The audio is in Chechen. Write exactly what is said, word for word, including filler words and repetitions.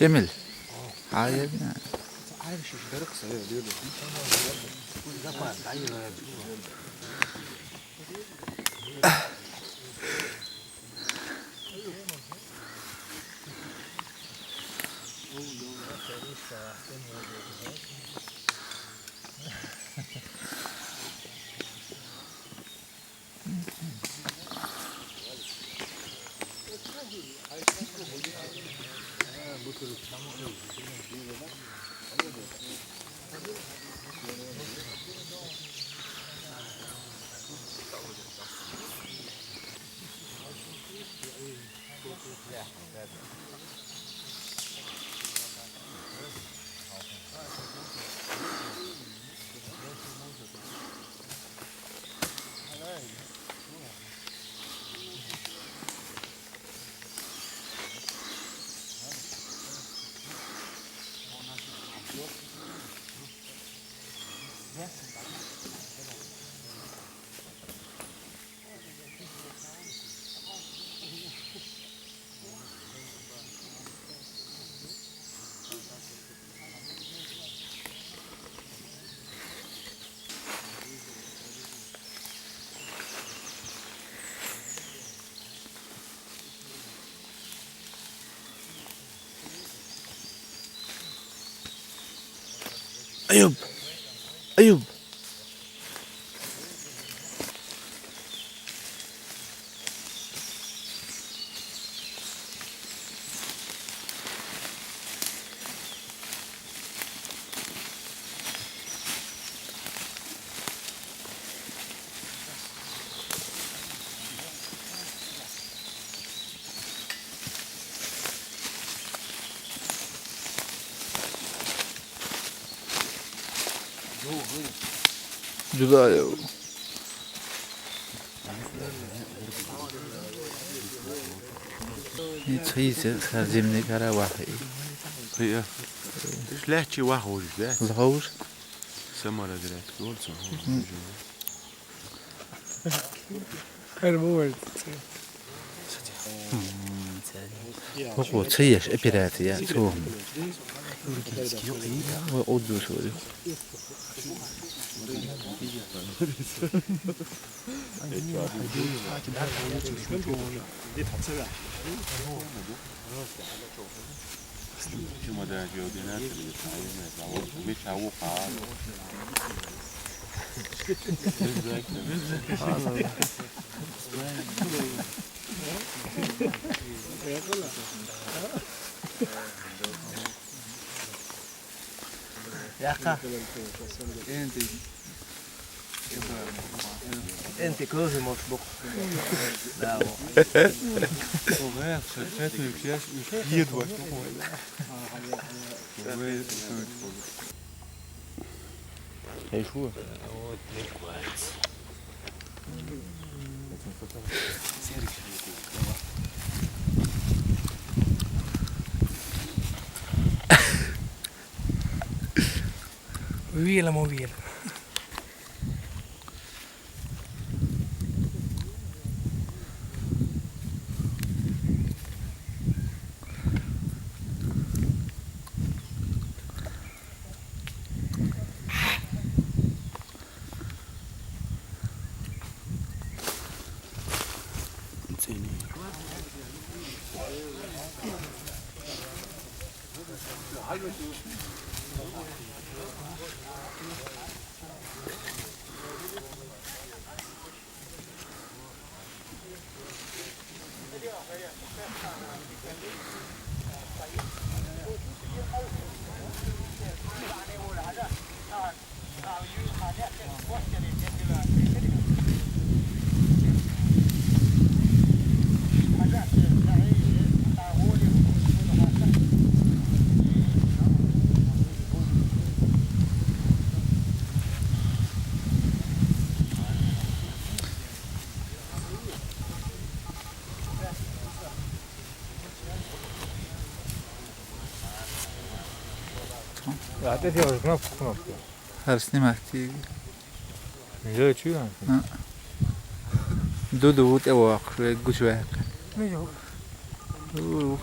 Эмил. Ай, Eyüp. Eyüp. Juda ýa. Hiç hysy, her zimni kara wahy. Hyýa. Düşläçi wah hoş, da. Hoş. Samara direkt bolsun. Her bu wagt. Hoko, çeýeş operasiýa, soň. We odus we. Ýaka. Enti. Enti közi mosbuk. Bravo. Hey, şu. Wheelie mobile. Hat ist ja auch Knopf, Knopf. Her snimak diýdi. Nirä uçýar? Ha. Dudu wut ewa, şuraya güç we. Ne yok? Uu.